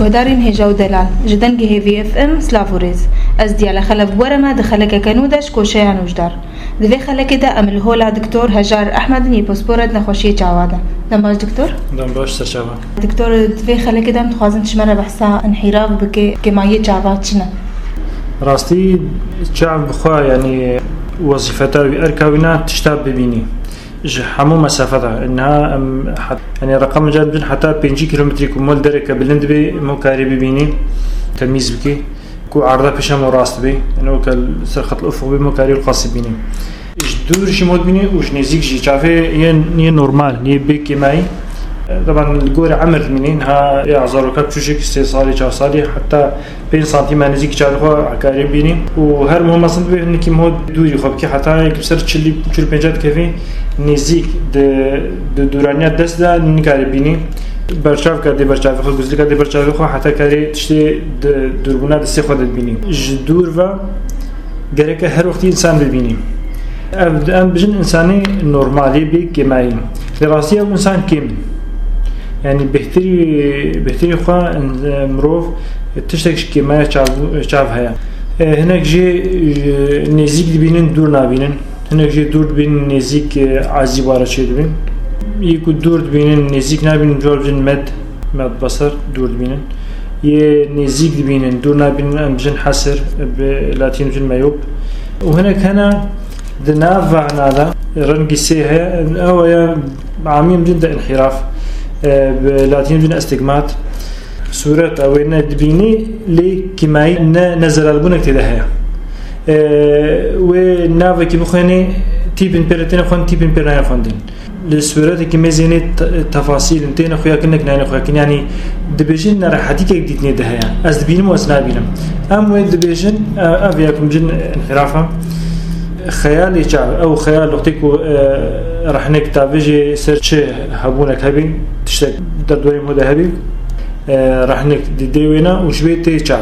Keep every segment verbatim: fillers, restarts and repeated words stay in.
Guhdarên hêja û delal, ji Dengê Hêvî F M, silav û rêz. Ez Diyale Xelef bi we re me di xelekeke nû de ji koşeya nûjdar. Di vê xelekê de em li hola Doktor Hejar Ehmedin yê pisporet nexweşiyê çawa de. Dem baş Doktor. Dem baş, ser çava. Doktor, di vê xelekê de em dixwazin ji me re behsa înhîraf bike, kêmayiyê çava çi ne? Rastî, çav bi xwe, yanî wezîfeta wî, erka wî ne tişta bibînî. Ji hemû mesafe de. Niha em het-, yanî reqem ca dibin heta pêncî kîlometrê ku mol dereke bilind be, mo karî bibînî, temîz bikî. Ku erda pêşa mo rast be, yanî weke li ser xet ufuk be, mo karî qasî bînî. Ji dûr jî mo dibînî û ji nêzîk jî. Çavê yê, yê normal, yê bê kêmayî. Taban li gorî emir dibînî, niha yê zarokek piçûçik sê salî, çar salî, heta pênc santîm nêzîkî çavê xwe karî bînî. Û her muhim mezin dibe hinekî mo dûrî xwe bikî, heta yek bi ser çil, çil û pênc dikevî, nêzîk di, di dûraniya dest de nikarî bînî. Berçavka dê berçavê xwe, guzlika dê berçavê xwe, heta karê tiştê di dûrbûna destê xwe de dibînî. Ji dûr ve gereke her wextî însan bibînî. Ev, em bijin însanê normalî bê kêmayî. Lê rastî ew însan kêm in. Yanî bêhtirî, bêhtirî xwe in-, mirov tiştek ji kêmaya çav, çav heye. E, hinek jê, e, nêzîk dibînin, dûr nabînin. Hinek jê dûr dibînin, nêzîk, e, azîba re çêdibin. Yê ku dûr dibînin, nêzîk nabînin, cor bijin med, med basar, dûr dibînin. Yê nêzîk dibînin, dûr nabînin, em bijin hesir, bi latîn bijin meyop. Û hinek hene di nav vehna de, rengî sê heye, ew heye, amî em bijin de înhîraf, e, bi latîn bijin estigmat. Sûreta wê ne dibînî, lê kîmayî ne, ne zerelbûnek tê de heye. E, wê navekî bixwênê, tîpên pê re têne xwendin, tîpên pê re nayê xwendin. Li sûretekî mêzênê te-, tefasîl in, têne xuyakirin, nek nayne xuyakirin. Yanî dibêjin nerehetîkek dîtinê de heye. Ez dibînim û ez nabînim. Em wê dibêjin, e, ev ya ku em bijin înhîraf e. Xeyalê çav, ew xeyal wextê ku, e, rehnek tavê jê ser çi hebûnek hebî, tiştek derdorê me de hebî, e, rehnek didê wê ne û ji wê tê çav.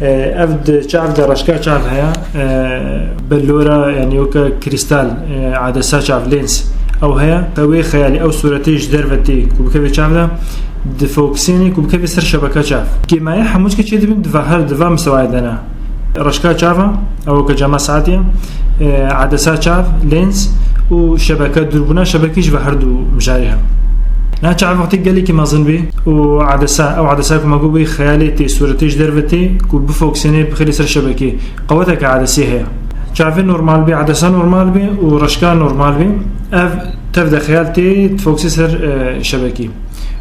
E, ev di çav de reşka çav heye, e, bellora, yanî weke krîstal, e, adesa çav, lens, ew heye. Ew ê xeyalî, ew sûretê ji derve tê ku bikeve çav de, difokusênê ku bikeve ser şebeke çav. Kêmaye hemû çike çê dibin, di va her, di va mistewayê de ne. Reşka çav e, ew weke cama saetî ye, e, adesa çav, lens û şebeke, dûrbûna şebekê ji va her du mijarê heye. Niha çav wextê gelekî mezin bê û adesa, ew adesa ku me got bê xeyalê tê, sûretê ji derve tê ku bifokusênê bixêlê ser şebekê, qeweteke adesê heye. Çavê normal bê, adesa normal bê û reşka normal bê. Ev tev de xeyal tê, difokusê ser, e, şebekê.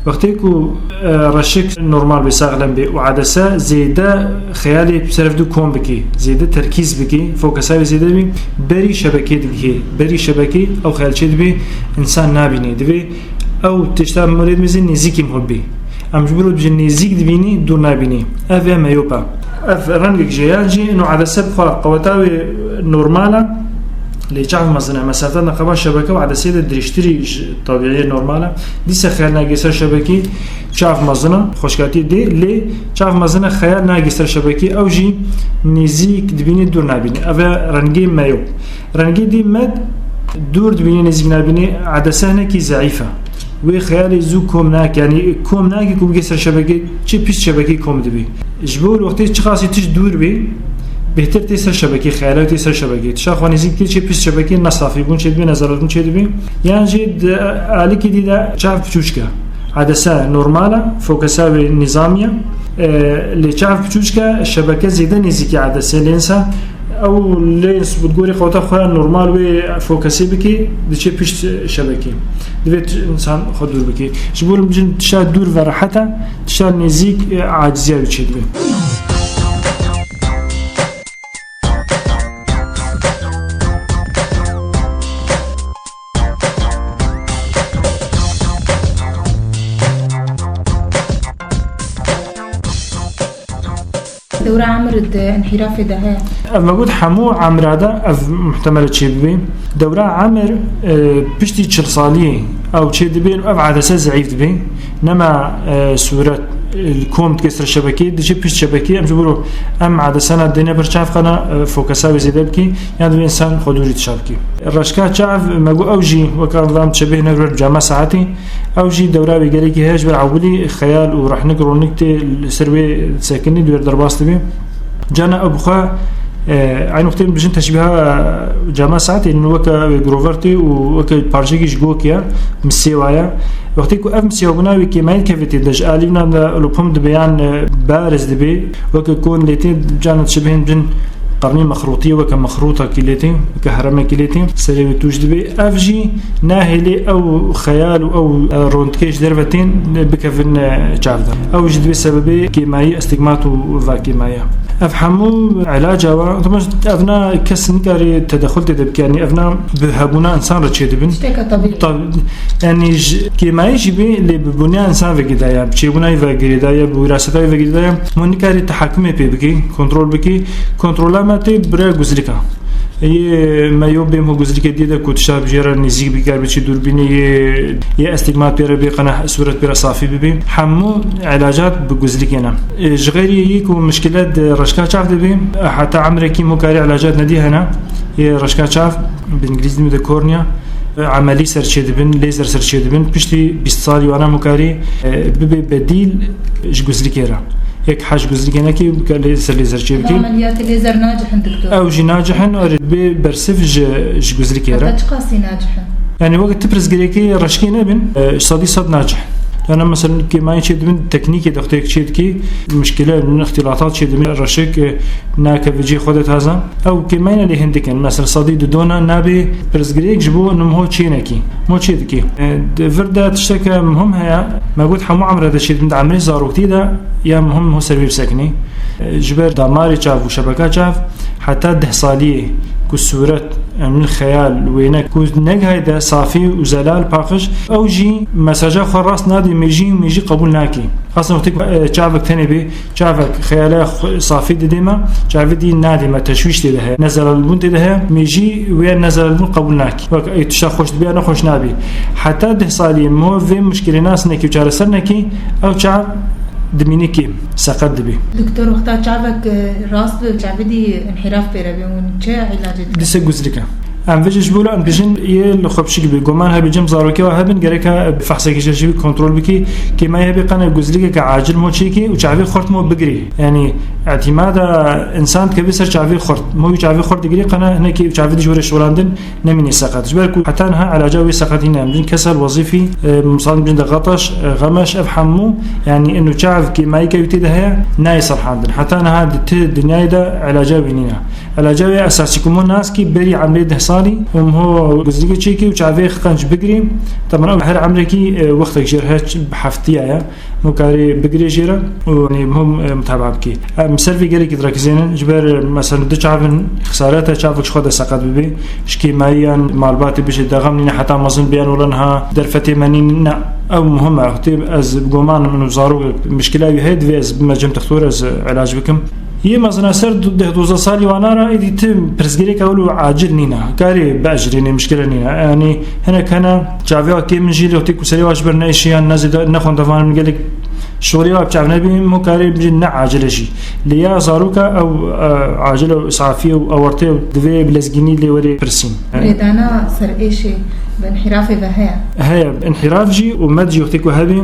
Wextê ku, e, reşik normal bê, saxlem bê û adese zêde xeyalê bi ser ev du kom bikî, zêde terkîz bikî, fokusa wê zêde bî, berî şebekê digihê, berî şebekê ew xeyal çê dibê, însan nabînê, divê ew tişta mirê dibêjin nêzîkî mihot bî. Em ji bo bijin nêzîk dibînî, dûr nabînî. Ev e meyopa. Ev rengek jê yan jî ino adese bi xwe qeweta wê normal e. Lê çav mezin e. Mesafeta neqeba şebeke û adesê de dirêjtirî ji tebîî normal e. Dîsa xeyal nagê ser şebekî, çav mezin e. Xweşkatî dê, lê çav mezin e, xeyal nagê ser şebekî. Ew jî nêzîk dibînî, dûr nabînî. Ev e rengê meyop. Rengê dê med, dûr dibînî, nêzîk nabînî. Adese hinekî zeîf e. Wê xeyalê zû kom nake, yanî kom nake ku bigê ser şebekê, çi pişt şebekê kom dibî. Ji bo wextê çiqasî tişt dûr bî, bêhtir tê ser şebekê, xeyala tê ser şebekê. Tişa xwe nêzîk tê, çê pişt şebekê, ne safî bûn çê dibî, ne zerelbûn çê dibî. Yan jî di alîkî dî de çav piçûçke. Adese normal e, fokesa wê nîzamî ye. E, lê çav piçûçke, şebeke zêde nêzîkî adesê, lênsa. Ew lens bi gorî qeweta xwe normal wê fokesê bikî, diçe pişt şebekê. Divê t-, însan xwe dûr bikî. Ji bo em bijin tişa dûr ve rehet e, tişa nêzîk, e, aciziya wî çêdibe. Dewra emir di înhîrafê de heye. Ev me got hemû emra de ev muhtemel e çêbibe. Dewra emir, e, piştî çil saliyê ew çêdibe û ev adese zeîf dibe. Nema, e, sûret, Li kom dike ser şebekê, diçe pişt şebekê, em ji bo em adesana dêne ber çav qana, e, fokesa wê zêde bikî, yan divê însan xwe dûrî dişa bikî. Reşka çav, me got ew jî weke em diçe bêhne ber cama saetî, ew jî dewra wê gelekî heye ji ber ewilî xeyal û rehnik ronik tê li ser wê sekinî, di wê derbas dibe. Cana ew bi xwe, e, eynî wextê bijin teşbîha cama saetê, weke wê grover tê û weke parçekî ji gok ya, misêwa ya. Wextê ku ev misêwa bûna wê kêmayî dikeve tê de, ji alî nan de lopum dibe yan, e, bariz dibe, weke kon lê tê, cana dişibihên bin qernî mexrûtî, weke mexrûtakî lê tê, weke heremekî lê tê, serê wê tûj dibe. Ev jî nahêlê ew xeyal û ew, e, rondikê ji derve tên bikevin, e, çav de. Ew jî divê sebebê kêmayî, estigmat û va kêmayiya. Ev hemû elaca wa, ev na kes nikarê tedexul tê de bike, yanî ev na bi hebûna însan re çêdibin. Tişteke tebîî. Tab-, yanî ji kêmayî jî bê, lê bi bûniya însan ve girêdayî, bi çêbûna wî ve girêdayî, bi wîraseta wî ve girêdayî, hûn nikarî tehakimê pê bikî, kontrol bikî. Kontrola me tê bire guzlika. Yê me yo bêm ho guzlikê dî de ku tişta bi jê re nêzîk bikar, biçî dûrbînê yê, yê estigmat pê re bê, qena sûret pê re safî bibî. Hemû elacat bi guzlikê ne. E, ji xeyrî yê ku mişkile di reşka çav de bê, heta emrekî mukarî elacat nedî hene. Yê reşka çav, bi îngilîzî dibê cornea, e, emelî ser çê dibin, lêzer ser çê dibin. Piştî bîst salî wana mukarî, e, bibe bedîl ji guzlikê re. Yek hej guzlikê nekî, bike lê-, ser lêzer çê bikî. Emeliyatê lêzer nacihin, doktor? Ew jî nacihin, erê, bê bersiv ji, ji guzlikê re. Heta çiqasî nacihin? Yani weke ti pirsgirêkê reşkê nebin, e, sedî sed nacihin. Yani mesela kêmayî çê dibin, teknîkê de xwedê çê dikî, mişkile, îxtîlatat çê dibin, reşik, e, nakeve cihê xwe de taze. Ew kêmayî ne lê hindik in. Mesela sedî du dona nabê pirsgirêk ji bo nimho çê nekî. Mo çê dikî. E, di vir de tişteke muhim heye. Me got hemû emre de çê dibin, di emrê zaroktî de ya muhim ho ser wê bisekinî. E, ji ber damarê çav û şebeka çav heta deh saliyê ku sûret, em, xeyal, wêne ku negihayde safî û zelal paqij, ew jî mesaja xwe rast nadê mêjî û mêjî qebûl nakî. Xasan wextê ku, e, çavek tenê bê, çavek xeyala xwe safî didê me, çavê dî nadê me, teşwîş tê de heye, nezelalbûn tê de heye, mêjî wê nezelalbûn qebûl nakî. Wek ê tişta xweş dibe ya nexweş nabî. Heta deh saliyê mo vê muşkilê nas nekî û çareser nekî, ew çav dimîne kêm, seqet dibî. Doktor, wexta çavek, e, rast bi, çavê dî înhîraf pê re bê, hûn çi îlacê dikin? Dise guzlik e. Em vê jî ji bo em bijin yê li xwe pişik bê. Goman hebî cem zarokê wa hebin, gereka fehsekî şeşî bî kontrol bikî. Kêmayî hebî qene guzlikeke acil mo çêkî û çavê xurt mo bigirî. Yanî îtîmada însan dikevî ser çavê xurt. Mo wî çavê xurt digirî, qene hinekî çavê dî ji were şolandin nemînî seqet. Ji ber ku heta niha elaca wê seqetî ne. Em bijin kesel wezîfî, e, misalan bijin de xetaş, e, xemeş, ev hemû, yanî inu çav kêmayî kewtê de heye, nayê serhandin. Heta niha di ti dinyayê de elaca wî nîne. Elaca wê esasî ku mo nas kî berî emrê deh salî û mo guzlîkê çêkî û çavê qenc bigirî. Teban ew her emrekî, e, wextek jê re heye, bi heftiya ye. Mo karê bigirê jê re û, yanî, mo, e, mutabaa bikî. Em ser vê gelekî direkizênin, ji ber, e, mesela du çavin xisarete çavek ji xwe de seqet bibê. Ji kêmayiyan malbatê bişê dexem nîne heta mezin biyan wela niha derfetê me nîne. Ew muhim e. Tê ez bi goman min û zarok mişkila wî heye, divê ez bime cem textor ez, e, îlac bikim. Yê mezina ser du-, deh dozdeh salî wana re êdî ti pirsgirêka wilo acil nîne. Karê biejirînê, mişkile nîne. Yanî hinek hene çavê wa kêm in jî lê wextê ku serê wa ji ber neêşiyan, ne zêde, ne xwendevan in gelek şorê wa bi çav nebî, mo karê bijî ne acil e jî. Lê ya zaroka ew, e, acil e û safî e û ewertê e û divê bi lezgînî lê werê pirsîn. Rêdana ser êşê bi înhîrafê ve heye? Heye, înhîraf jî û med jî wextê ku hebî,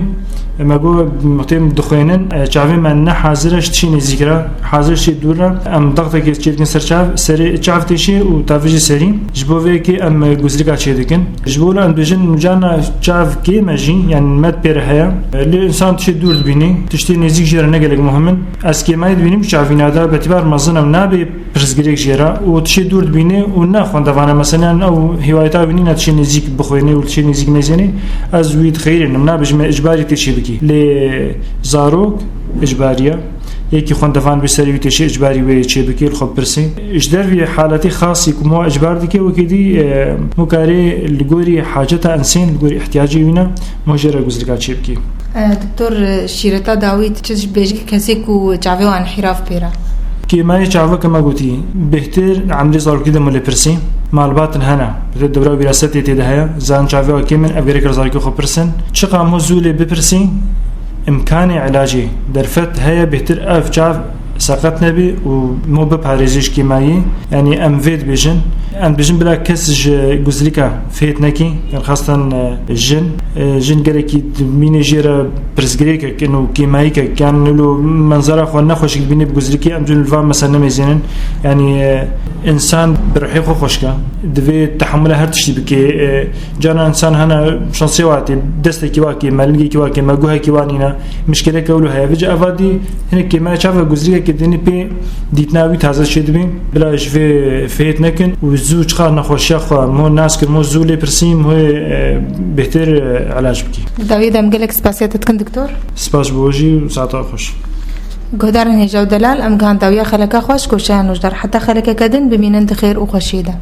me got, wextê em dixwênin, e, çavê me ne hazir e ji tiştê nêzîk re, hazir e ji tiştê dûr re. Em dextekê çêdikin ser çav, serê çav têşê û tavijê serî. Ji bo vê yekê em guzlika çêdikin. Ji bo wilo em dibêjin, carna çav kêm e jî, yanî med pê re heye. Lê însan tiştê dûr dibînî, tiştê nêzîk jê re ne gelek muhim in. Ez kêmayî dibînim çavîna de, betîbar mezin e û nabê pirsgirêk jê re û tiştê dûr dibînê û ne xwendevan e. Meselen ew hîwayeta wî nîne tiştê nêzîk bixwênê û tiştê nêzîk mêzênê, ez wî dixeyirînim, nabe ji me îcbarî tê çêbikî. Lê zarok îcbarî ye. Yekî xwendevan bi serî wî tê çê îcbarî wê çêbikê, li xwe bipirsê. Ji dervî haletê xasî ku mo îcbar dike, wekî dî, e, mo karê li gorî haceta însên, li gorî îhtiyacê wî ne, mo jê re guzlika çêbikî. E, doktor, e, şîreta dawî, tu çi dibêjî kesê ku çavê wan înhîraf pê re? Kêmayê çavê ke me gotî, bêhtir emrê zarokî de mo lê pirsî. Malbatin hene. Bi dewra wîrasetê tê de heye. Zan çavê wa kêm in, ev gerek li zarokê xwe pirsin. Çiqa mo zû lê bipirsî, Îmkanê ilacê derfet heye bêhtir ev çav seqet nebî û mo biparêzî ji kêmayî. Yanî em vê dibêjin. Em dibêjin bila kes ji guzlîka fêt nekî, yan xastan, e, jin. E, jin gelekî di mînê jê re pirsgirêkek in û kêmayîkek, yan wilo menzera xwe nexweşik dibînî bi guzlîkî, em cûn li van mesele nemêzênin. Yanî, e, însan bi rihê xwe xweşke. Divê tehemûla her tiştî bike. E, Cana însan hene şansê wa tê, destekî wa kêm e, lingekî wa kêm e, guhekî wa nîne, mişkileke wilo heye. Vêca eva dî hinek kêmaya çav e, guzlîkeke dînî pê dîtina wî taze çêdibî. Bila ji vê fêt nekin û zû çiqas nexweşiya xwe mo nas kir, mo zû lê pirsî, mo, e, bêhtir, e, ilac bikî. Di dawiyê de em gelek spasiya te dikin, doktor. Spas bo jî û saeta xweş. Guhdarên hêja û delal, em gihan dawiya xeleka xweş, goşeyan nojdar. Heta xelekeke din, bimînin di xêr û xweşiyê de.